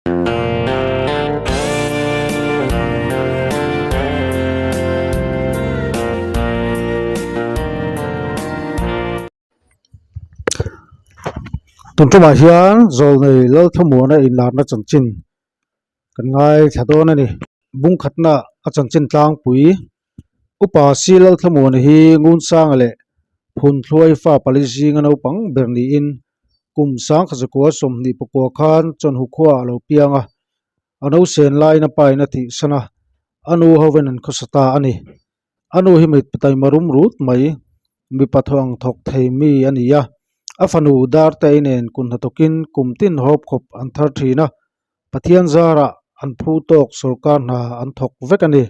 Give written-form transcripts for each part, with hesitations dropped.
Tun tumah hian Zawlnei Lalthlamuana inlarna chanchin kan ngaithla dawn a ni. Bungkhatna a chanchin tlangpui Upa C Lalthlamuana hi Ngunsanga leh Phunthluai fa pali zinga naupang ber niin kum sangkhazakua 29 khan Chawnhu khuaah a lo piang a, a nausen laiin a pain a tihsan a, a nu hoven an khawsa ta a ni. A nu hi mit taima rum rut mai, mipa thaw ang thawk thei mi a ni a, a fanu Dartei nen kun hnathawkin kum tin hawp khawp an thar thin a, Pathian zarah an phu tawk sawrkar hna an thawk vek a ni.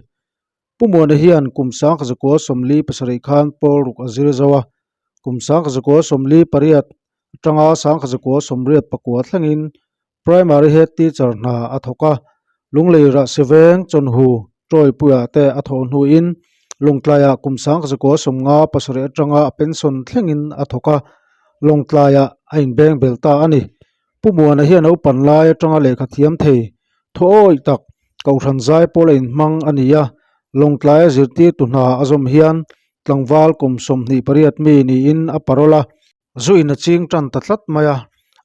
Pu Muana hian kum 1947 khan pawl ruk a zir zo a, kum 1948 atanga 1989 thlengin Primary Head Teacher hna a thawk a, Lunglei Rahsiveng Chawnhu Tawipuia te a thawh hnuin Lawngtlaiah kum 1957 atanga a pension thlengin a thawk a, Lawngtlaiah a inbeng bel ta a ni. Pu Muana hian a upan lai atanga lehkha thiam thei thuawih tak Kohhran zai pawl a inhmang a ni a, Lawngtlaia zirtirtu hna a zawm hian tlangval kum 28 mi niin a parol a, Zu in a ching tan ta tlat mai a,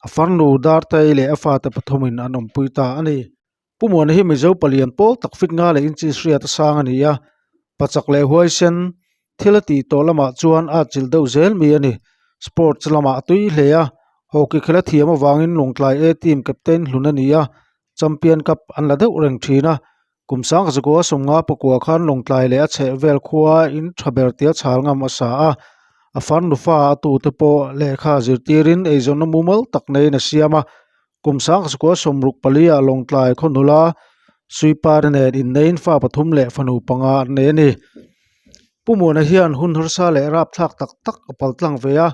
a farnu Dartei leh a fate pathumin an awmpui ta a ni. Pu Muana hi Mizo palian pawl tak fit nga leh inchi hriat a sang a ni a, pachak leh huaisen thil a tih tawh lamah chuan a atchilh deuh zel mi a ni. Sports lamah a tui hle a, hockey khel a thiam avangin Lawngtlai A team captain hlun a ni a, Champion Cup an la deuh reng thin a, Kum sangzakua sawmnga pakua khan Lawngtlai leh a chheh vel khua in tha ber tia chhal ngam a sa a, a farnu fa a tute pawh lehkha zirtirin eizawnna mumal tak neiin a siam a. Kum sangzakua 64 ah Lawngtlai khaw nula Suipari nen inneiin fa pathum leh fanu panga an nei a ni. Pu Muana hian hun harsa leh rapthlak tak tak a paltlang ve a,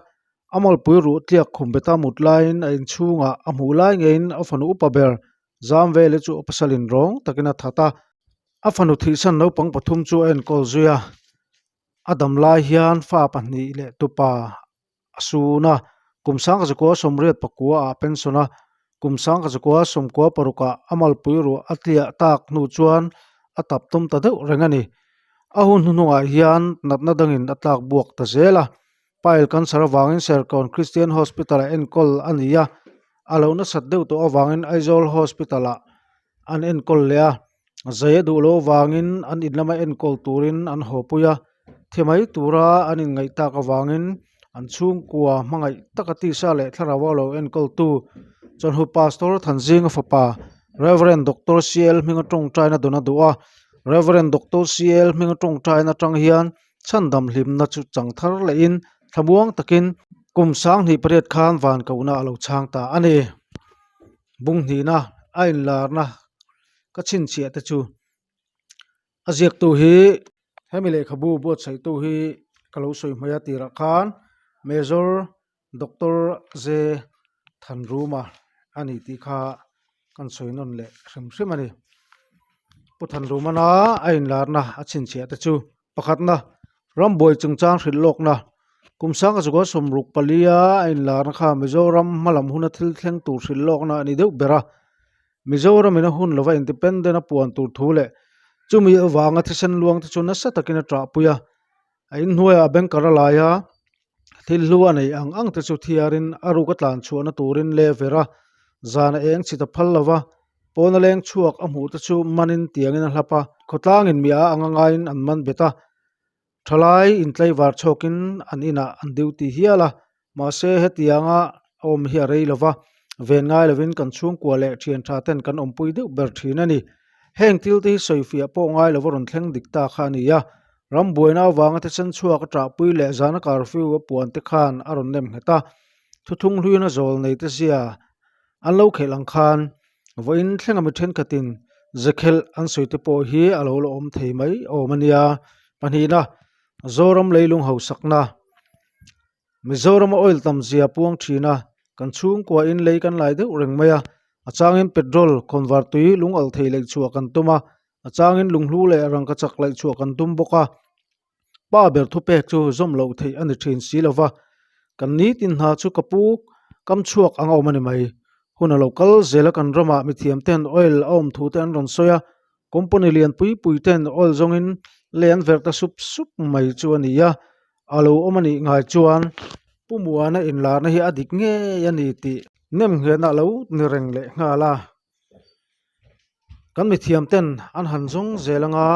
a malpui ruh tliak khum beta mut laiin a inchhungah a hmuh lai ngeiin a fanu upa ber Zam vele chu a pasalin rawng takin a that a, a fanu thihsan naupang pathum chu a enkawl zui a, a dam lai hian fa pahnih leh tupa a sun a, kum sangkazakua 89 ah pension a, kum sangkazakua 96 ah a malpui ruah a tliah tak hnu chuan a tap tum ta deuh reng a ni. A hun hnuhnungah hian natna dangin a tlak buak ta zel a, Pile cancer avangin Serkawn Christian Hospital-ah enkawl a ni a, a lo nasat deuh tawh avangin Aizawl Hospital-ah an enkawl leh a, zai a duh loh avangin an in lama enkawl turin an hawpui a, thi mai tura an inngaih tak avangin an chhungkua hmangaih taka tisa leh thlarau a lo enkawltu Chawlhnu Pastor Thanzinga fapa Rev Doctor CL hminga tawngtaina dawn a duh a, Rev Doctor CL hminga tawngtaina atang hian Chhandam hlimna chu chang thar lehin thlamuang takin kum 28 khan van kohna a lo chhang ta a ni. Bung hnihna a inlarna ka chhinchhiah te chu a ziaktu hi hemi lehkhabu buatsaihtu hi ka lo sawi hmai a tirah khan Major Doctor J Thanruma a ni tih kha kan sawi nawn leh hrim hrim a ni. Pu Thanrumana a inlarna a chhinchhiah te chu pakhatna rambuai chungchang hrilh lawkna kum sangkazukua 64 a inlarna kha Mizoram hmalam huna thil thleng tur hrilh lawkna a ni deuh ber a. Mizoramin a hun lova independent a puan tur thu leh chumi avanga thisen luang te chu nasa takin a ṭahpui a. A inhnuaiah a banker a lai a, thil hlu a neih ang ang te chu thiarin a ruk a tlan chhuahna turin le ver a, zan a eng chhit a phal lo va, pawn a leng chhuak a hmuh te chu manin tiangin a hlap a, khawtlangin mi a anga ngaiin an man bet a, thalai intlaivar chhawkin an inah an duty hial a, Mahse, hetianga a awm hi a rei lo va, ven ngai lovin kan chhungkua leh thian tha ten kan awmpui deuh ber thin a ni. Heng thil te hi sawifiah pawh ngai lova rawn thleng dik ta kha a ni a, ram buaina avanga thisen chhuak a ṭahpui leh zana curfew a puan te khan a rawn nem nghet a, thuthung hluina zawl nei te zia an lo khelh ang khan vawiin thlenga mi thenkhatin zekhelh an sawi te pawh hi a lo la awm thei mai awm a nia. Pahnihna, Zoram leilung hausakna. Mizorama oil tam zia puang thin a, kan chhungkua in lei kan lai deuh reng mai a, a changin petrol, khawnvar tui lung alh thei laih chhuah kan tum a, a changin lunghlu leh rangka chak laih chhuah kan tum bawk a, pa ber thupek chu zawm loh theih a ni thin si lo va, kan nitin hna chu ka pu kam chhuak ang a awm a ni mai. Hun a lo kal zel a kan ramah mithiam ten oil a awm thu te an rawn sawi a, company lian pui pui ten oil zawngin lei an verh ta sup sup mai chu a ni a, a lo awm a nih ngai chuan Pu Muana inlarna hi a dik ngei a ni tih nemnghetna a lo ni reng leh nghal a. Kan mithiam ten an han zawng zel anga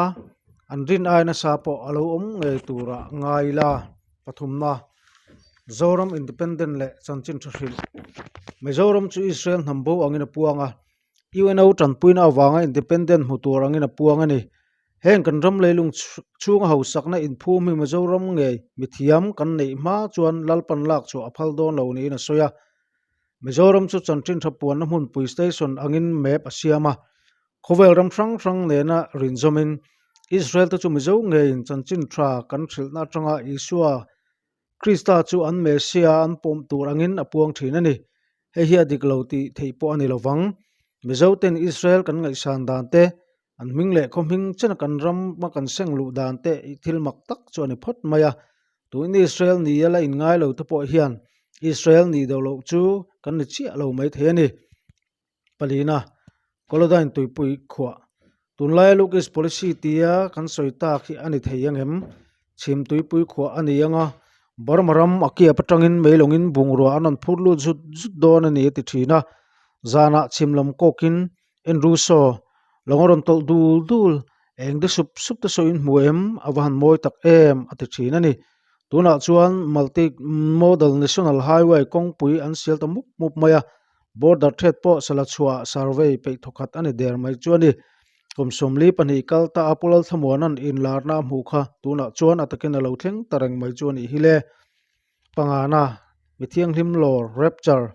an rin ai nasa pawh a lo awm ngei tura ngai ila pathumna Zoram Independent leh chanchin tha hrilh Mizoram chu Israel hnam bo angin a puang a, UNO tanpuina avanga Independent hmu tur angin a puang a ni. Heng kan ram leilung chhunga hausakna inphum hi Mizoram ngei mithiam kan neih hma chuan Lalpan lak chhuah a phal dawn lo niin a sawi a. Mizoram chu chanchin tha puanna hmunpui station angin map a siam a, khawvel ram hrang hrang nena rinzawmin Israel te chu Mizo ngeiin chanchin tha kan hrilhna atanga Isua Krista chu an Messiah an pawm tur angin a puang thin a ni. Hei hi a dik lo tih theih pawh a ni lovang. Mizo ten Israel kan ngaihsan dan te, an hming leh khaw hming chena kan rama kan seng luh dan te i thil mak tak chu a ni phawt mai a. Tuin Israel ni a la inngai lo te pawh hian Israel nih deuh loh chu kan ni chiah lo mai thei a ni. Palina, Kolodain tuipui khuah. Tunlaia Look East Policy tia kan sawi tak hi a ni thei ang em? Chhim tuipui khuah a ni ang a, Burma ram a kiap atangin meilawngin bungrua an rawn phur lut zut zut dawn a ni a ti thin a. Zanah chhim lam kawkin En ru saw, lo a rawn tawlh dul dul, eng de sup sup te saw in hmu em, a va han mawi tak em a ti thin a ni. Tunah chuan Multi Modal National Highway kawngpui an sial ta mup mup mai a, border threat pawh sala chhuah survey peih thawkhat a ni der mai chu a ni. Kum 42 kal ta a Pu Lalthlamuana'n inlarna a hmuh kha tunah chuan a takin a lo thleng ta reng mai chu a nih hi le. Pangana, mi thianghlim lawr, rapture.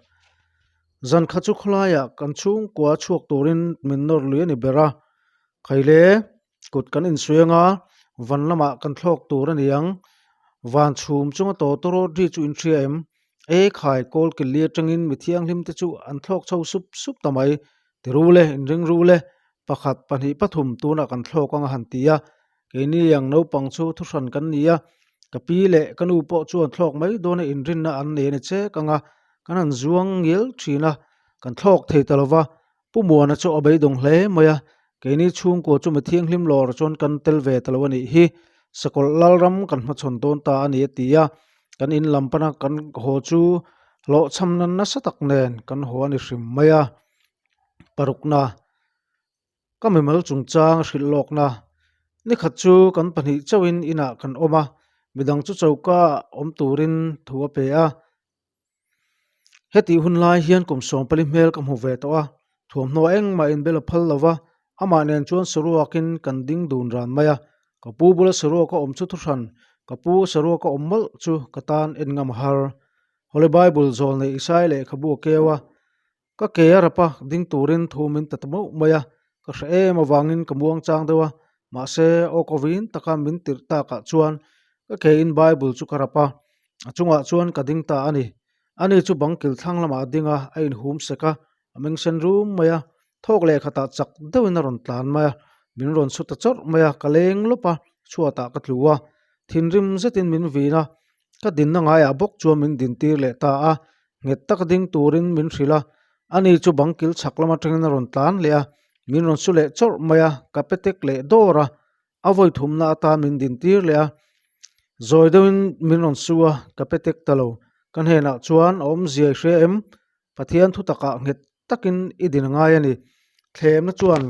Zan kha chu khawlaiah kan chhungkua chhuak turin min nawr lui a ni ber a, Khaile, kut kan insuiang a, van lamah kan thlawk tur a ni ang. Van chhum chunga tawtawrawt ri chu in hria em? E khai, kawl kil li atangin mi thianghlim te chu an thlawk chho sup sup ta mai. Ti ru le, inring ru le, pakhat, pahnih, pathum tunah kan thlawk ang a han ti a, Keini ang naupang chu thuhran kan ni a, ka pi leh ka nu pawh chuan thlawk mai dawna inrinna an nei a ni chek ang a, kan han zuang ngial thin a, kan thlawk thei ta lo va, Pu Muana chu a beidawng hle mai a, keini chhungkua chu mi thianghlim lawr chuan kan tel ve ta lo a nih hi, Sakawlh Lalram kan hmachhawn dawn ta a ni a ti a, kan in lam pana kan haw chu hlawhchhamna nasa tak nen kan haw a ni hrim mai a, parukna. Ka mimal chungchang hrilh lawkna. Nikhat chu kan pahnih chauhin inah kan awm a, midang chu choka awm turin thu a pe a. Hetih hun lai hian kum 14 hmel ka hmu ve tawh a, thuamhnaw engmah inbel a phal lo va, amah nen chuan saruakin kan ding dun ran mai a. Ka pu bula saruaka awm chu thuhran, ka pu saruaka awm mawlh chu ka tan en ngam a har. Holy Bible zawl nei Isai lehkhabu a keu a, Ka ke a rap a, ding turin thu min ta ta mauh mai a, ka hre em avangin ka muang chang deuh a, mahse aw ka vin taka min tirh takah chuan ka ke in Bible chu ka rap a, a chungah chuan ka ding ta a ni. Ani chu bang kil thlang lamah a ding a, a inhum sek a, a meng sen rum mai a, thawk leh khatah chak deuhin a rawn tlan mai a, min rawn su ta chawrh mai a, ka leng lawp a, chhuatah ka tlu a, thinrim zetin min vin a, Ka dinna ngaiah bawk chuan min dintir leh ta a, nghet taka ding turin min hrilh a, ani chu bang kil chhak lam atangin a rawn tlan leh a, min rawn su leh chawrh mai a, ka pe tek leh dawr a, a vawi thumna atan min dintir leh a, zawi deuhin min rawn su a, ka pe tek ta lo, ka hnenah chuan a awmzia i hria em? Pathian thu takah nghet takin i din a ngai a ni. Thlemna chuan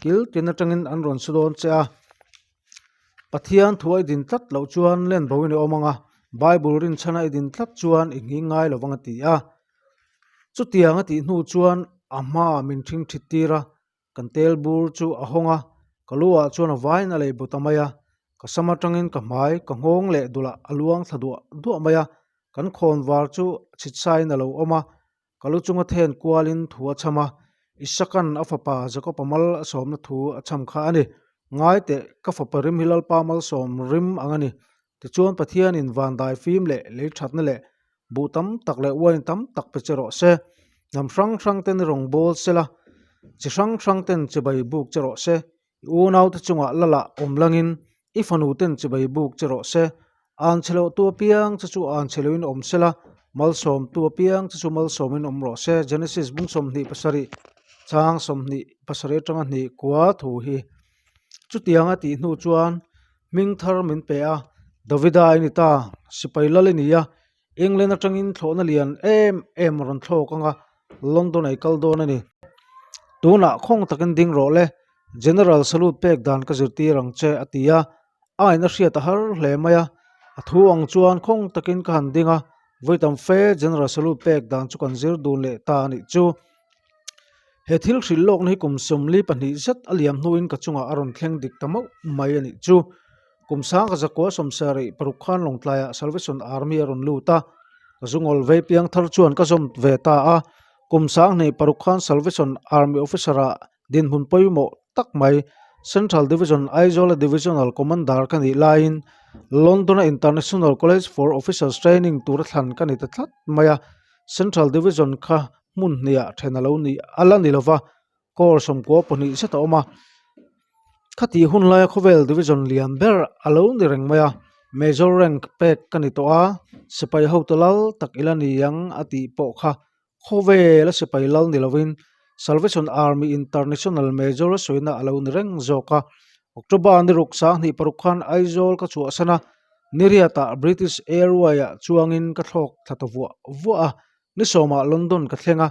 kil tin atangin an rawn su dawn che a. Pathian thu a i din tlat loh chuan len bo in i awm ang a, Bible rinchhana i din tlat chuan i nghing ngai lo vang a ti a. Chutiang a tih hnu chuan a hmaah min ṭhingṭhit tir a, Kan tel bur chu a hawng a, ka lu ah chuan a vaiin a lei bu ta mai a, ka sam atangin ka hmai, ka nghawng leh dulah a luang thla duah duah mai a, kan khawn var chu chhitsain a lo awm a, ka lu chunga then kualin thu a chham a, Isakan a fapa Jakob-a mal a sawmna thu a chham kha a ni. Ngai teh, ka fapa rim hi Lalpa malsawm rim ang a ni. Tichuan Pathianin van dai fim leh lei thatna leh buh tam tak leh uain tam tak pe che rawh se. Hnam hrang hrang ten i rawn bawl se la, chi hrang hrang ten chibai buk che rawh se. I unaute chungah lalah awm langin i fanu ten chibai buk che rawh se. An chhe loh tu apiang che chu an chhe loin awm se la, Malsawmtu apiang chu chu malsawmin awm rawh se. Genesis bung 27 chang 27 atanga hnih kua thu hi chutianga tih hnu chuan hming thar min pe a, Davida i ni ta, sipai lal i ni a, England atangin thlawhna lian em em rawn thlawk anga London ei kal dawn a ni. Tunah khawng takin ding rawh le, General salute pek dan ka zirtir ang che a ti a, a ngaihna hriat a har hle mai a, a thu ang chuan khawng takin ka han ding a, vawitam fe General salute pek dan chu kan zir dun leh ta a nih chu. He thil hrilh lawkna hi kum 42 zet a liam hnuin ka chungah a rawn thleng dik ta mauh mai a nih chu. Kum sangka zakua sawmsarih paruk khan Lawngtlaiah Salvation Army a rawn lut a, ka zungawl vei piang thar chuan ka zawm ve ta a. Kum sanghnih paruk khan Salvation Army Officer-ah dinhmun pawimawh tak mai Central Division Aizawla Divisional Commander ka nih laiin London-a International College for Officers Training tura thlan ka ni ta tlat mai a. Central Division kha hmun hniah then a lo ni a la ni lova, Corps 92 zet a awm a. Khatih hun laia khawvel Division lian ber a lo ni reng mai a, Major rank pek ka ni tawh a, sipai hotu lal tak ila ni ang a tih pawh kha khawvela sipai lal ni lovin Salvation Army International Major a sawina a lo ni reng zawk a. October ni ruk 26 khan Aizawl ka chhuahsan a, Niriatah British Airway-ah chuangin ka thlawk thla ta vuah vuah a, ni sawmah London ka thleng a,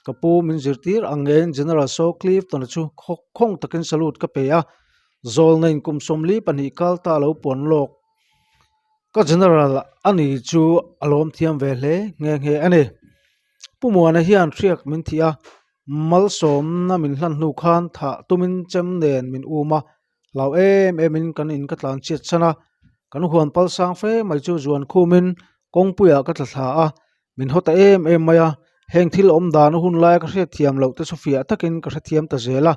ka pu min zirtir ang ngeiin General Saw Clifton-a chu khawng takin salute ka pe a, zawlnain kum 42 kal ta a lo puan lawk. Ka General a ni chu a lawm thiam ve hle nghe nghe a ni. Pu Muana hian hriak min thih a, malsawmna min hlan hnu khan thah tumin chem nen min um a, hlau em emin kan in ka tlan chhiat chhan a, kan huan pal sang fe mai chu zuan khumin kawngpuiah ka tla thla a, min haw ta em em mai a, heng thil awm dan a hun laia ka hriat thiam loh te chu fiah takin ka hrethiam ta zel a,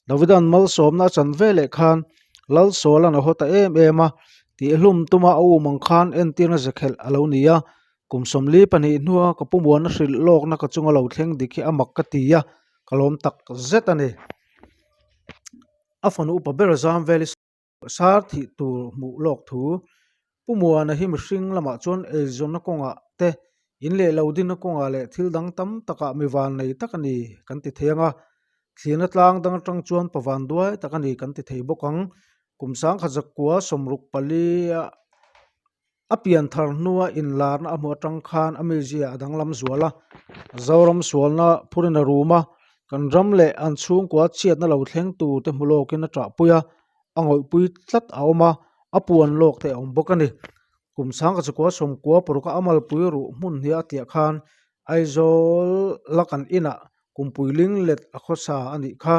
Davida'n malsawmna a chan ve leh khan Lalsawla'n a haw ta em em a, tihhlum tuma a um ang khan entirna zekhelh a lo ni a, kum 42 hnua ka pu muana hrilh lawkna ka chunga lo thleng dik hi a mak ka ti a, ka lawm tak zet a ni. A fanu upa ber zam vel i Sar thih tur hmuh lawk thu. Pu Muana hi mihring lamah chuan eizawnna kawngah te, in leh lo dinna kawngah leh thil dang tam takah mi van nei tak a ni kan ti thei ang a. Thlirna tlang dang atang chuan pa van duai tak a ni kan ti thei bawk ang. Kum sangkhat zakua 64 a. A pian thar hnua inlarna a hmuh atang khan a mizia a danglam zual a, Zoram sualna phurin a rum a, kan ram leh an chhungkua chhiatna lo thleng tur te hmu lawkin a ṭahpui a, a ngawihpui tlat a awm a, a puan lawk te a awm bawk a ni. Kum sangka chukua sawmkua paruk a amalpui ruh hmun hniah a tliah khan Aizawl la kan inah kumpui ling let a khawsa a nih kha.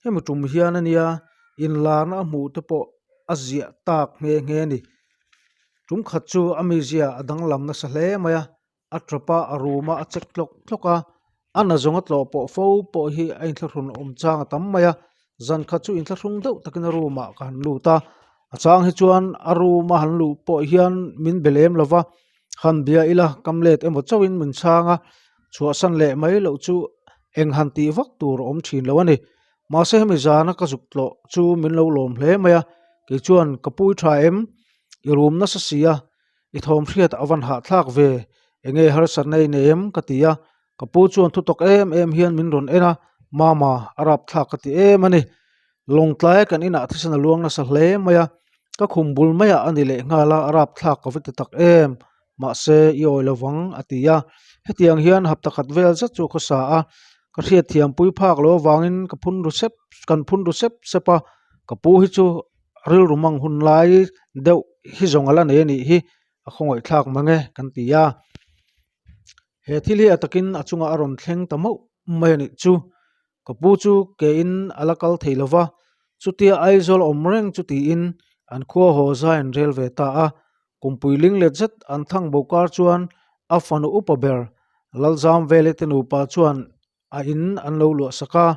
Hemi tum hian a nia inlarna a hmuh te pawh a ziah tak nghe nghe a ni. Tum khat chu a mizia a danglam nasa hle mai a, a tawp a, a rum a, a chek tlawk tlawk a, a na zawnga tlawh pawh fo pawh hi a inthlahrun awm chang a tam mai a, zan khat chu inthlahrung deuh takin a room ah ka han lut a, a chang hi chuan a room a han luh pawh hian min be lem lo va, han bia ila kam let emaw chauhin min chhang a, chhuahsan leh mai loh chu eng han tih vak tur a awm thin lo a ni. Mahse hemi zana ka zuk tlawh chu min lo lawm hle mai a, kei chuan ka pui tha em? I rum nasa si a, i thawm hriat a van hahthlak ve, enge harsatna i nei em? ka ti a, ka pu chuan thu tawk em em hian min rawn en a, Mama, a rapthlak ka ti em a ni. Lawngtlai kan inah thisen a luang nasa hle mai a, ka khum bul maiah a ni leh nghal a, a rapthlak ka va ti tak em? Mahse, i awi lo vang, a ti a. Hetiang hian hapta khat vel zet chu a khawsa a, ka hriatthiam pui phak lo avangin ka phun ru sep, kan phun ru sep sep a, ka pu hi chu rilru mang hun lai deuh hi zawng a la nei a nih hi, a khawngaihthlak mang e, kan ti a. He thil hi a takin a chungah a rawn thleng ta mauh mai a nih chu. Ka pu chu kein a la kal thei lo va, chutia Aizawl awm reng chu tiin an khua haw zai an rel ve ta a. Kumpui ling let zet an thang bo kar chuan a fanu upa ber Lalzamvele te nupa chuan a in an lo luah sak a.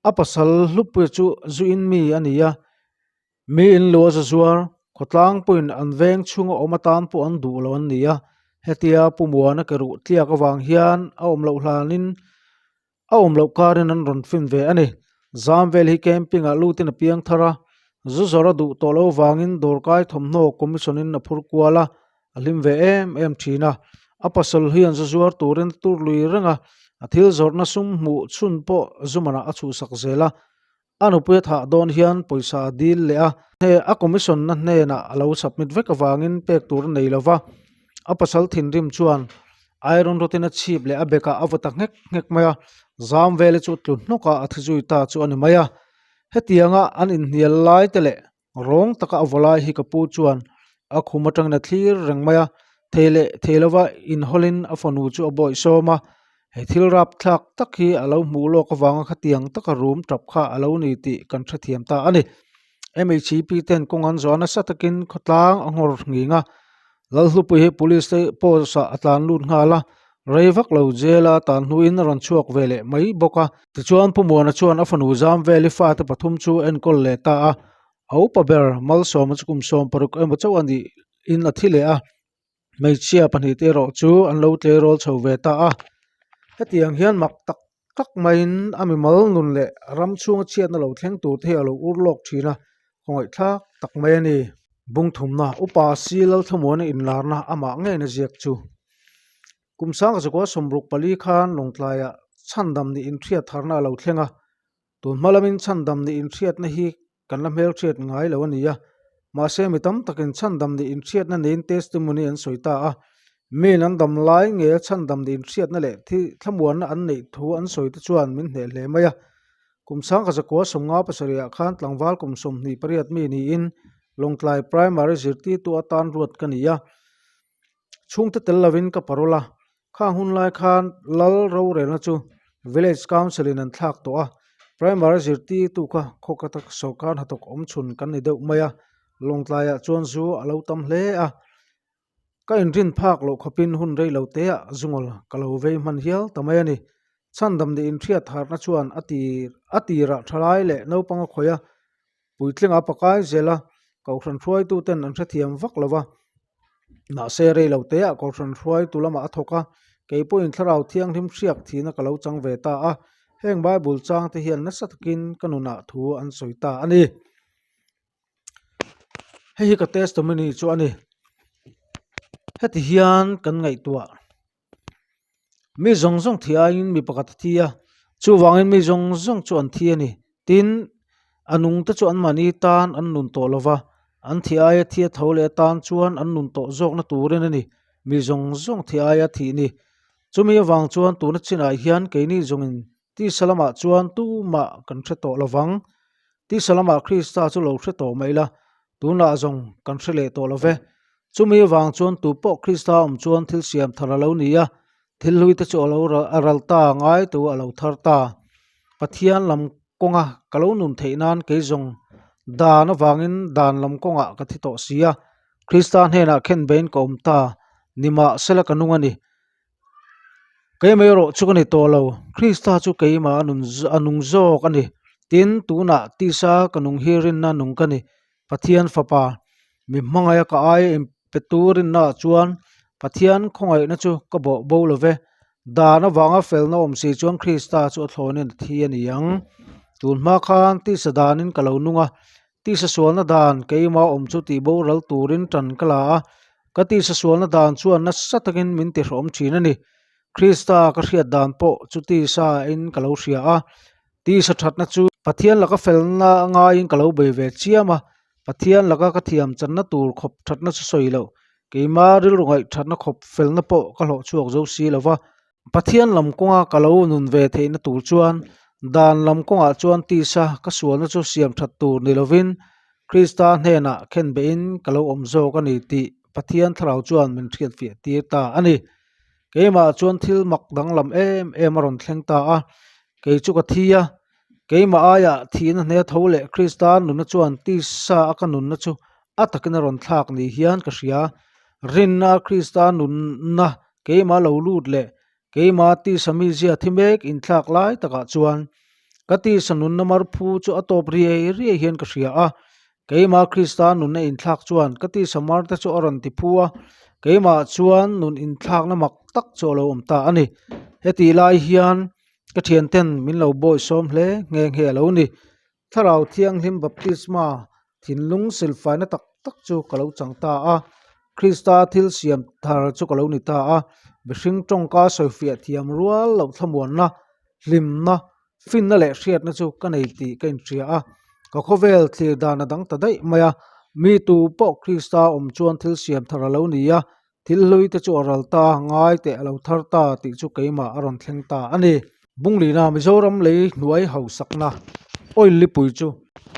A pasal Hlupuia chu zu in mi a ni a, Mi in lu a za zuar, khawtlang pawhin an veng chhunga awm atan pawh an duh lo an ni a. Hetia Pu Muana ke ruh tliak avang hian a awm loh hlanin a awm loh karin an rawn fin ve a ni. Zam vel hi camping ah lutin a piang thar a, zu zawrh a duh tawh lo vangin dawrkai thawmhnaw commission in a phur kual a, a hlim ve em em thin a. A pasal hian zu zuar turin a tur lui reng a, a thil zawrhna sum hmuh chhun pawh zu manah a chhuhsak zel a. A nupui a thah dawn hian pawisa a dil leh a, a commission na hnenah a lo submit vek avangin pek tur a nei lo va. A pasal thinrim chuan iron rod in a chhip leh a bekah a vaw ta nghek nghek mai a, zam vel chu tlu hnawk a, a thi zui ta chu a ni mai a. Hetianga an inhnial lai te leh Rawng taka a vaw lai hi ka pu chuan a khum atangin a thlir reng mai a, thei leh thei lova inhawlin a fanu chu a bawih sawm a, he thil rap thlak tak hi a lo hmuh lawk avanga khatiang taka rum tap kha a lo ni tih kan hrethiam ta a ni. MHP ten kawng an zawh a nasa takin khawtlang a nghawr nghing a, Lalhlupui hi police te post ah a tlan lut nghal a, rei vak lo jail a tan hnuin a rawn chhuak ve leh mai bawk a. Tichuan Pu Muana chuan a fanu zam vel i fate pathum chu enkawl leh ta a, a upa ber Malsawma chu kum 16 emaw chauh a nih in a thi leh a, hmeichhia pahnihte erawh chu an lo tleirawl chho ve ta a. Hetiang hian mak tak tak maiin a mimal nun leh ram chhunga chhiatna lo thleng tur te hi a lo ur lawk thin a, khawngaihthlak tak mai a ni. Bungthumna Upa Si Lalthlamuana inlarna amah ngeina ziak chu kum sangka zakua 64 khan Lawngtlaiah chhandam nih inhriat tharna a lo thleng a, tun hma lamin chhandam nih inhriatna hi Kan la hmelhriat ngai lo a ni a, mahse mi tam takin chhandam nih inhriatna neiin testimony an sawi ta a. Miin an dam lai nge a chhandam nih inhriatna leh thi thlamuanna an neih thu an sawi te chuan min hneh hle mai a. Kum sangka zakua 57 ah khan tlangval kum 28 mi niin Lawngtlai Primary zirtirtu atan ruat ka ni a. Chhungte tel lovin ka parul a, Khang hun lai khan Lal rorelna chu Village Council in an thlak tawh a, Primary zirtirtu kha khawkhat a sawrkar hnathawk awm chhun kan ni deuh mai a, Lawngtlaiah chuan zu a lo tam hle a, ka inrin phak loh khawpin hun rei lo teah zungawl ka lo vei hman hial ta mai a ni. Chhandam nih inhriat harhna chuan a tir a tirah thalai leh naupang a khawih a, Puitlinga a pakai zel a, Kohhran hruaituten an hrethiam vak lo va, mahse rei lo teah Kohhran hruaitu lamah a thawk a, kei pawhin Thlarau Thianghlim hriak thihna ka lo chang ve ta a, heng Bible changte hian nasa takin ka nunah thu an sawi ta a ni. Hei hi ka testimony chu a ni. Heti hian kan ngaihtuah. Mi zawng zawng thi aiin mi pakhat a thi a, chuvangin mi zawng zawng chu an thi a ni. Tin, a nungte chu anmahni tan an nun tawh lo va, an thi aia thi a tho leh atan chuan an nun tawh zawkna turin a ni, mi zawng zawng thi aia thih ni. Chumi avang chuan tuna chinah hian keini zawngin tisa lamah chuan tumah kan hre tawh lo vang. Tisa lamah Krista chu lo hre tawh mai la, tunah zawng kan hre leh tawh lo ve. Chumi avang chuan tu pawh Krista awm chuan thil siam thar a lo ni a, thil hlui te chu a lo a ral ta ngai tu a lo thar ta. Pathian lam kawnga ka lo nun theih nan kei zawng dan avangin dan lam kawngah ka thi tawh si a, Krista hnenah khen beiin ka awm ta, nimahsela ka nung a ni. Keimah erawh chu ka ni tawh lo, Krista chu keimah a nun a nung zawk a ni. Tin, tunah tisa ka nung hi rinna nung ka ni. Pathian Fapa, mi hmangaih a ka aia inpetu rinnaah chuan Pathian khawngaihna chu ka bawh bo lo ve. Dan avanga felna awm si chuan Krista chu a thlawnin a thi a ni ang. Tun hma khan tisa danin ka lo nung a, Tisa sualna dan keimah awm chu tih boral turin tan ka la a, ka tisa sualna dan chuan nasa takin min tihrehawm thin a ni. Krista ka hriat dan pawh chu tisa in ka lo hria a, tisa thatna chu Pathian laka felna ngaiin ka lo bei ve chiam a, Pathian laka ka thiam channa tur khawp thatna chu sawi loh, keimah rilru ngaih thatna khawp felna pawh ka hlawh chhuak zo si lo va. Pathian lam kawnga ka lo nun ve theihna tur chuan dan lam kawngah chuan tisa ka sualna chu siam that tur ni lovin Krista hnenah khenbehin ka lo awm zawk a ni tih Pathian thlarau chuan min hriatfiah tir ta a ni. Keimah chuan thil mak danglam em em a rawn thleng ta a, kei chu ka thi a, keimah aiah thihna hne tho leh Krista nunna chuan tisa a ka nunna chu a takin a rawn thlak ni hian ka hria. Rinna Krista nunna Keimah lo lut leh keimah tisa mizia thi mek inthlak lai takah chuan ka tisa nunna mar phu chu a tawp riai riai hian ka hria a, keimah Krista nunna inthlak chuan ka tisa mar te chu a rawn ti phu a, keimah chuan nun inthlakna mak tak chu a lo awm ta a ni. Hetih lai hian ka thianten min lo bawisawm hle nghe nghe a lo ni. Thlarau Thianghlim baptisma thinlung silfaina tak tak chu ka lo chang ta a. Krista thil siam thar chu ka lo ni ta a. Mihring tawngka sawifiah thiam rual loh thlamuanna, hlimna, finna leh hriatna chu ka nei tih ka inhria a. Ka khawvel thlir dan a dang ta daih mai a. Mi tu pawh Krista awm chuan thil siam thar a lo ni a, thil hlui te chu a ral ta, ngai teh a lo thar ta tih chu keimah a rawn thleng ta a ni. Bunglina Mizoram lei hnuai hausakna oil lipui chu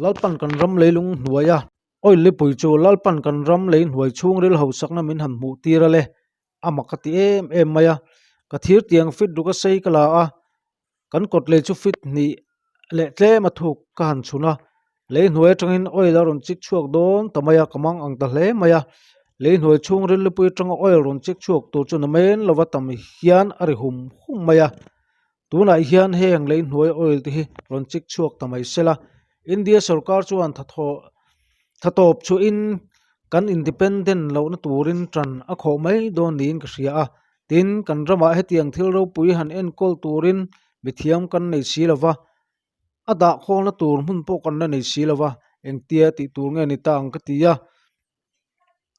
Lalpan kan ram leilung hnuaia Oil lipui chu Lalpan kan ram lei hnuai chhungril hausakna min han hmuh tir a le, a mak a ti em em mai a. Ka thir tiang fit ruk a sei ka la a, kan kawt lei chu fit hnih leh tlem a thuk ka han chhun a, lei hnuai atangin oil a rawn chik chhuak dawn ta mai a, ka mang ang ta hle mai a. Lei hnuai chhungril lipui atanga oil rawn chik chhuak tur chu namen lova tam hian a ri hum hum mai a. Tunah hian heng lei hnuai oil te hi rawn chik chhuak ta mai sela. India sorkar chuan thathaw thatawp chhuahin kan independent lohna turin tan a khawh mai dawn niin ka hria a. Tin, kan ramah hetiang thil ropui han enkawl turin mithiam kan nei si lova, a dah khawlna tur hmun pawh kan la nei si lova, engtia tih tur nge ni ta ang ka ti a.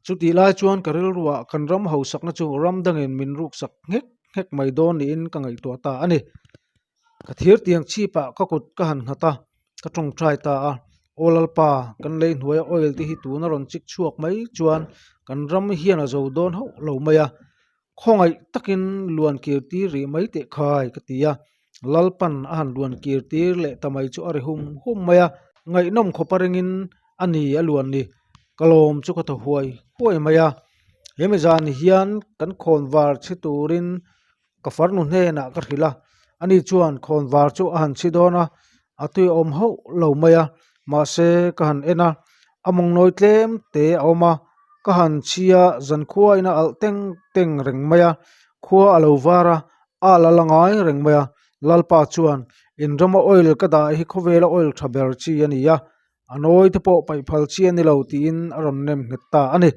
Chutih lai chuan ka rilruah kan ram hausakna chu ram dangin min ruksak nghek nghek mai dawn niin ka ngaihtuah ta a ni. Ka thir tiang chhipah ka kut ka han nghat a, ka tawngtai ta a. Aw Lalpa, kan lei hnuaia oil te hi tuna rawn chik chhuak mai chuan kan ram hian a zo dawn hauh lo mai a. Khawngaih takin luan kir tir rih mai teh khai ka ti a, Lalpan a han luan kir tir leh ta mai chu a ri hum hum mai a, ngaihnawm khawpa ringin a ni a luan ni, ka lawm chu ka thaw huai huai mai a, hemi zan hian kan khawnvar chhi turin ka farnu hnenah ka hrilh a, ani chuan khawnvar chu a han chhi dawn a, a tui a awm hauh lo mai a, mahse ka han en a, a mawngnawi tlem te a awm a, ka han chhi a, zankhua in a alh teng teng reng mai a, khua a lo var a, a alh a la ngai reng mai a, Lalpa chuan in rama oil ka dah hi khawvela oil tha ber chi a ni a, A nawi te pawh paih phal chi a ni lo tiin a rawn nem nghet ta a ni.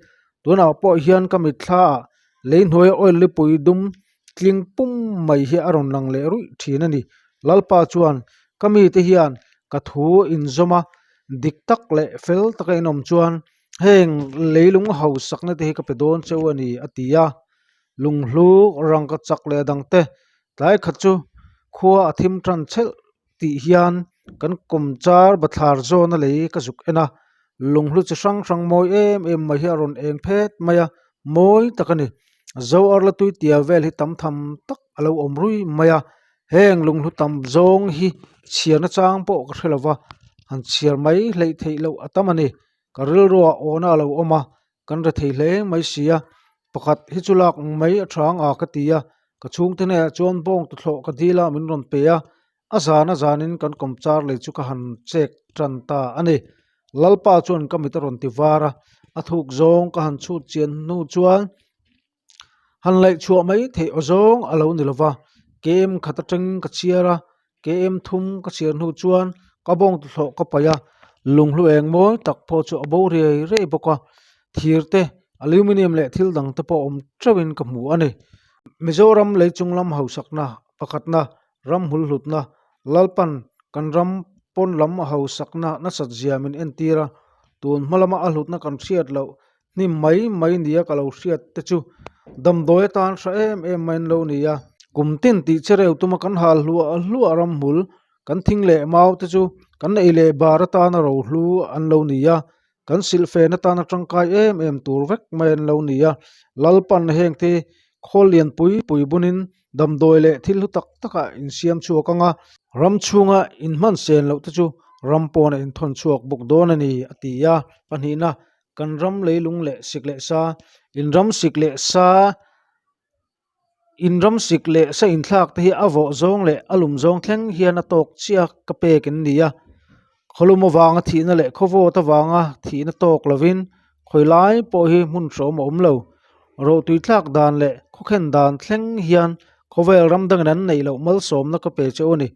Tunah pawh hian ka mitthla ah lei hnuaia oil lipui dum tling pum mai hi a rawn lang leh ruih thin a ni. Lalpa chuan ka mite hian ka thu inzawm a, dik tak leh fel taka inawm chuan heng leilung hausakna te hi ka pe dawn cheu a ni a ti a. Lunghlu rangka chak leh a dangte tlai khat chu khua a thim tan chhelh tih hian kan kawmchar bathlar zawna lei ka zuk en a lunghlu chi hrang hrang mawi em em mai hi a rawn eng phet mai a mawi tak a ni zo arla tui tia vel hi tam tham tak a lo awm rui mai a heng lunghlu tam zawng hi chhiar na chang pawh ka hre lova han chhiar mai hleih theih loh a tam a ni ka rilruah awhna a lo awm a kan re thei hle mai si a pakhat hi chu lak mai a tha ang a ka ti a ka chhungte hnenah chuan bawng tuthlawh ka dil a min rawn pe a a zan a zanin kan kawmchar lei chu ka han chek tan ta a ni Lalpa chuan ka mit a rawn ti var a a thuk zawng ka han chhut chian hnu chuan han laih chhuah mai theih aw zawng a lo ni lo va kem khat atangin ka chhiar a kem thum ka chhiar hnu chuan ka bawng tuthlawh ka paih a lunghlu eng mawi tak pawh chu a bo riai riai bawk a thir te aluminium leh thil dang te pawh awm teuhin ka hmu a ni Mizoram lei chung lam hausakna pakhatna ram hul hlutna Lalpan kan ram pawn lam a hausakna nasat zia min entir a tun hma lama a hlutna kan hriat loh hnim mai mai nia ka lo hriat te chu damdawi atan hra em em mai an lo ni a kum tin tih che reu tuma kan hal hluah hluah ramhmul kan thing leh mau te chu kan ei leh bar atana rohlu an lo ni a kan silhfen atana tangkai em em tur vek mai an lo ni a Lalpan heng te khawl lian pui pui bunin damdawi leh thil hlu tak takah insiam chhuak ang a ram chhunga inhman sen loh te chu ram pawnah inthawn chhuak bawk dawn a ni a ti a pahnihna Kan ram leilung leh sik leh sa, in ram sik leh sa, in ram sik leh sa inthlak te hi a vawh zawng leh a lum zawng thleng hian a tawk chiah ka pek in ni a. Khawlum avanga thihna leh khawvawt avanga thihna tawk lovin khawi lai pawh hi hmun hrawm a awm lo. Rohtui tlak dan leh khawkhen dan thleng hian khawvel ram dangin an neih loh malsawmna ka pe cheu a ni.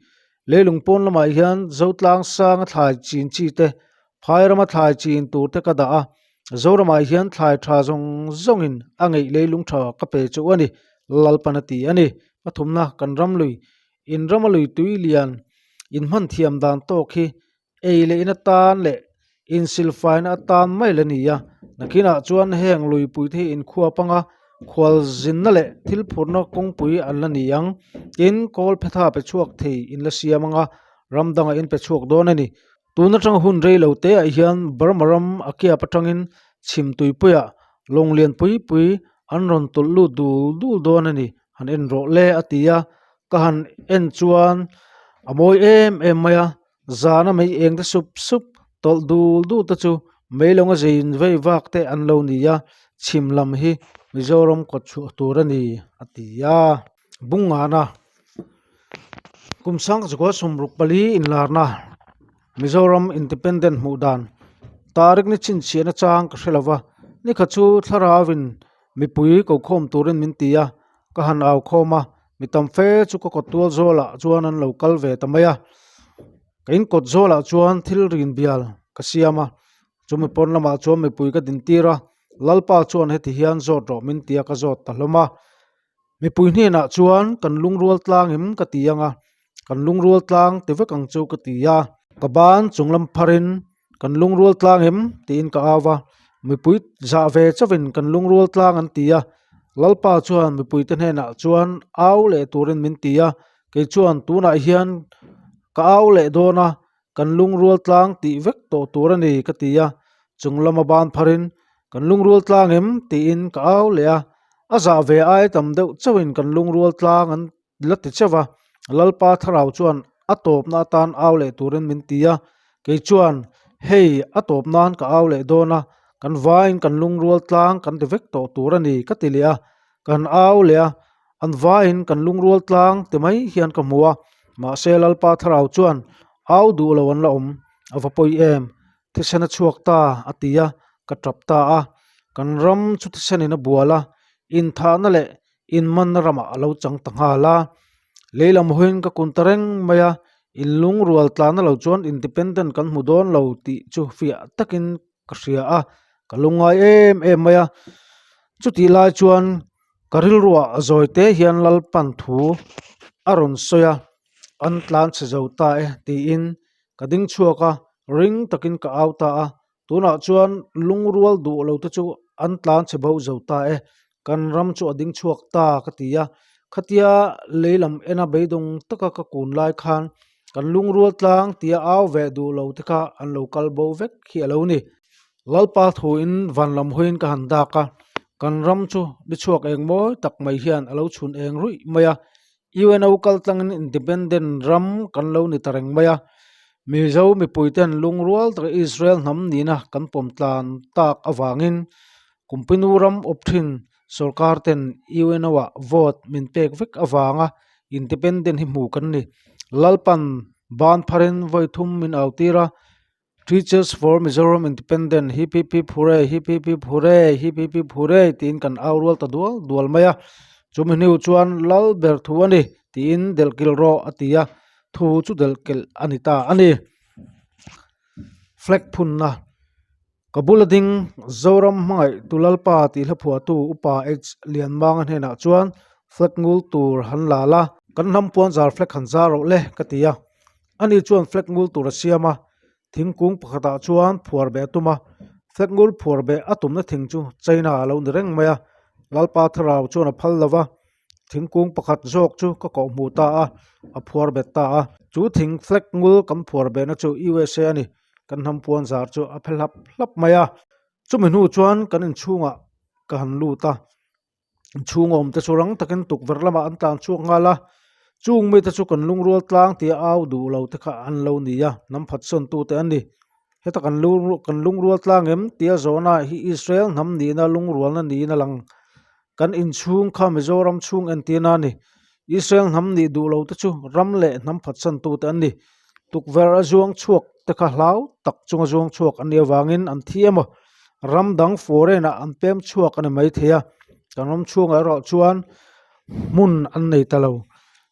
Leilung pawn lamah hian Zotlang sanga thlai chin chi te Phai rama thlai chin tur te ka dah a, Zoramah hian thlai tha zawng zawngin a ngeih leilung tha ka pe chu a ni, Lalpan a ti a ni. Pathumna, kan ram lui, in rama lui tui lian in hman thiam dan tawk hi ei leh in atan leh insilfaina atan mai la ni a. Nakinah chuan heng luipui te hi inkhuap anga khualzinna leh thil phurhna kawngpui an la ni ang. Tin, kawl phetha pe chhuak thei in la siam anga ram dangah in pe chhuak dawn a ni. Tun atanga hun rei lo te ah hian Burma ram a kiap atangin chhim tuipuiah lawng lian pui pui an rawn tawlh lut dul dul dawn a ni. Han en rawh le a ti a, ka han en chuan a mawi em em mai a, zana mei eng te sup sup tawlh dul dul te chu mei lawnga zein vei vak te an lo ni a, chhim lam hi Mizoram kawt chhuah tur a ni a ti a. Bungngana Kum sang chukua 64 inlarna Mizoram Independent hmuh dan Tarik ni chhinchhiahna chang ka hre lova, nikhat chu thlarauin mipui ko khawm turin min ti a, ka han au khawm a, mi tam fe chu ka kawt tual zawlah chuan an lo kal ve ta mai a, ka in kawt zawlah chuan thil rin bial ka siam a, chumi pawn lamah chuan mipui ka dintir a, Lalpa chuan heti hian zawt rawh min ti a ka zawt ta hlawm a. Mipui hnenah chuan kan lungrual tlang em ka ti ang a, kan lungrual tlang ti vek ang chu ka ti a. Ka ban chung lam pharin kan lungrual tlang em tiin ka au va, mipui zah ve chauhin kan lungrual tlang an ti a. Lalpa chuan mipuite hnenah chuan au leh turin min ti a, kei chuan tunah hian ka au leh dawn a, Kan lungrual tlang tih vek tawh tur a ni ka ti a, chung lama ban pharin kan lungrual tlang em tiin ka au leh a, a zah ve ai tam deuh chauhin kan lungrual tlang an la ti cheuh a, Lalpa thlarau chuan a tawpna atan au leh turin min ti a, kei chuan hei a tawp nan ka au leh dawn a, kan vaiin kan lungrual tlang kan ti vek tawh tur a ni ka ti leh a, kan au leh a, An vaiin kan lungrual tlang ti mai hian ka hmu a, mahse Lalpa thlarau chuan au duh lo an la awm, a va pawi em? Thisen a chhuak ta a ti a, ka tap ta a. Kan ram chu thisenin a bual a, inthahna leh inmanna ramah a lo chang ta nghal a. Lei lam hawiin ka kun ta reng mai a, in lungrual tlanna lo chuan independent kan hmu dawn lo tih chu fiah takin ka hria a, ka lungngai em em mai a. Chutih lai chuan Ka rilruah zawi te hian Lalpan thu a rawn sawi a, an tlan chhe zo ta e tiin ka ding chhuak a, ring takin ka au ta a, tunah chuan lungrual duh lo te chu an tlan chhe bo zo ta e, kan ram chu a ding chhuak ta ka ti a, khatia lei lam ena beidawng taka ka kun lai khan kan lungrual tlang tia au ve duh lo te kha an lo kal bo vek hi a lo ni. Lalpa thuin van lam hawiin ka han dak a, kan ram chu ni chhuak eng mawi tak mai hian a lo chhun eng ruih mai a, UNO kal tlangin independent ram kan lo ni ta reng mai a, Mizo mipuiten lungrual taka Israel hnam nihna kan pawm tlan tak avangin Kumpinu ram awp thin sorkar ten UNO ah vote min pek vek avanga independent hi hmu kan ni. Lalpan ban pharin vawi thum min au tir a, Teachers for Mizoram Independent hi pi pi phurei hi pi pi phurei hi pi pi phurei tiin kan au rual ta dual dual mai a chumi hnu chuan lal ber thu a ni tiin delh kilh rawh a ti a thu chu delh kelh a ni ta a ni flag phunna ka bula ding Zoram hmangaih tu Lalpa tih hla phuahtu upa H Lianmanga hnenah chuan flag ngul tur han la la kan hnam puan zar flag han zar rawh le ka ti a. Ani chuan flag ngul tur a siam a, thingkung pakhatah chuan phuar beh a tum a, flag ngul phuar beh a tumna thing chu China a lo ni reng mai a, Lalpa thlarau chuan a phal lo va, thingkung pakhat zawk chu ka koh hmuh ta a, a phuar bet ta a. Chu thing flag ngul kan phuar behna chu USA a ni, kan hnam puan zar chu a phe hlap hlap mai a. Chumi hnu chuan kan inchhungah ka han lut a. Chhung awm te chu rang takin tukverh lamah an tlan chhuak nghal a, chung mite chu kan lungrual tlang tia au duh lo te kha an lo ni a, hnam phatsawn tute an ni. Heta kan kan lungrual tlang em tia zawhna hi Israel hnam nihna lungrualna niin a lang. Kan inchhung kha Mizoram chhung entirna a ni. Israel hnam nih duh lo te chu ram leh hnam phatsawn tute an ni. Tukverh a zuang chhuak te kha hlau tak chunga zuang chhuak an nih avangin an thi emaw ram dang foreign ah an pem chhuak a ni maithei a, kan ram chhungah erawh chuan hmun an nei ta lo.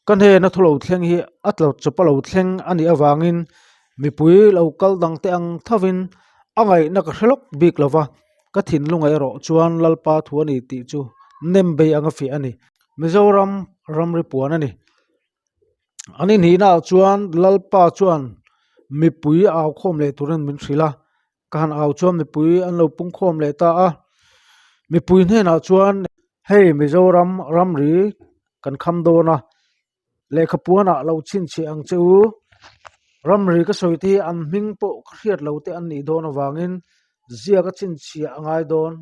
Ka hnena thu lo thleng hi a tlo chawp a lo thleng a nih avangin mipui lo kal dang te ang thovin a ngaihna ka hre lawk bik lo va, ka thinlungah erawh chuan Lalpa thu a ni tih chu nem bei anga fiah a ni. Mizoram ramri puan a ni. An inhihnaah chuan Lalpa chuan mipui au khawm leh turin min hrilh a. Ka han au chuan mipui an lo pungkhawm leh ta a, mipui hnenah chuan hei Mizoram ramri kan kham dawn a, lehkha puanah lo chhinchhiah ang che u, ramri ka sawi te hi an hming pawh ka hriat lo te an nih dawn avangin ziak a chhinchhiah a ngai dawn,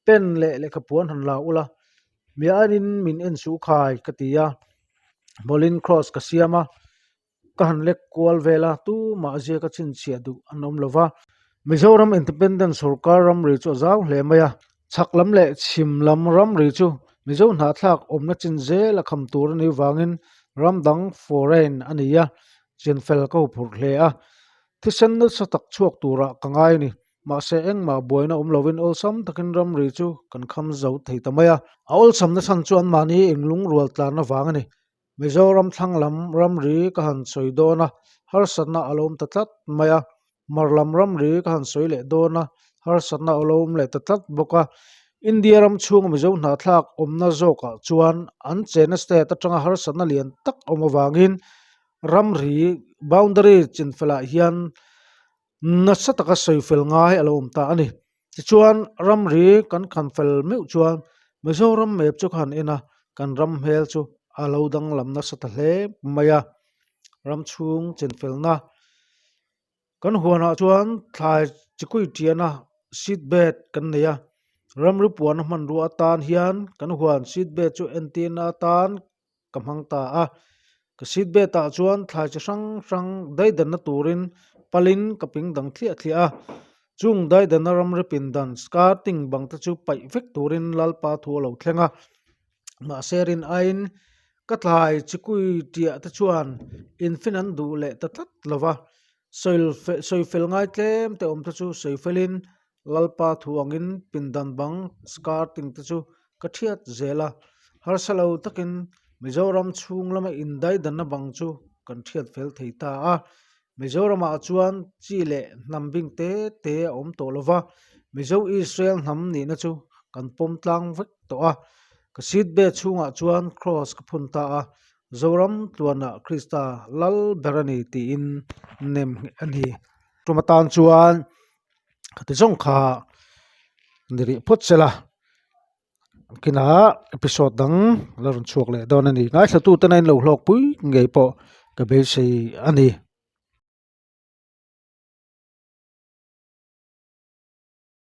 pen leh lehkha puan han la ula, mi aiin min en suh khai ka ti a, hmawlhin cross ka siam a. Ka han lek kual vel a, tumah ziaka chhinchhiah duh an awm lo va. Mizoram Independent sawrkar ramri chu a zau hle mai a, chhak lam leh chhim lam ramri chu Mizo hnahthlak awmna chin zel a kham tur a nih vangin ram dang foreign a ni a, chinfel ka huphurh hle a. Thisen nasa tak chhuak turah ka ngai a ni. Mahse engmah buaina awm lovin awlsam takin ramri chu kan kham zo thei ta mai a. A awlsamna chhan chu anmahni inlungrual tlanna vang a ni. Mizoram thlang lam ramri ka han sawi dawn a, harsatna a lo awm ta tlat mai a. Hmar lam ramri ka han sawi leh dawn a, harsatna a lo awm leh ta tlat bawk a. India ram chhunga Mizo hnahthlak awmna zawkah chuan an chenna state atanga harsatna lian tak awm avangin ramri boundary chinfelah hian nasa taka sawi fel ngai a lo awm ta a ni. Tichuan ramri kan khan fel meuh chuan Mizoram map chu ka han en a, kan ram hmel chu a lo danglam nasa ta hle mai a, ram chhung chenfelna kan huanah chuan thlai chi kui tiana seat bed kan nei a, ramri puana hmanrua atan hian kan huan seat bed chu entirna atan ka hmang ta a, ka seat bed ah chuan thlai chi hrang hrang daidanna turin palin ka ping dang thliah thliah a, chung daidanna ramri pindan skirting bang te chu paih vek turin Lalpa thu a lo thleng a, mahse rin aiin ka tlai chi kui tiah te chuan infin an duh leh ta tlat lo va, sawi fel ngai tlem te awm te chu sawi felin Lalpa thu angin pindan bang skirting te chu ka thiat zel a, harsa lo takin Mizoram chhung lama indaidanna bang chu kan thiat fel thei ta a. Mizoramah chuan chi leh hnam bing te te a awm tawh lo va, Mizo Israel hnam nihna chu kan pawm tlang vek tawh a. Ka seat bed chhungah chuan cross ka phun ta a, Zoram tluanah Krista lal ber a ni tiin nem ngheh a ni. Tum atan chuan Khati zawng kha ni rih phawt se la kinah episode dang la rawn chhuak leh dawn a ni. Ngaithlatute na in lo hlawkpui ngei pawh ka beisei a ni.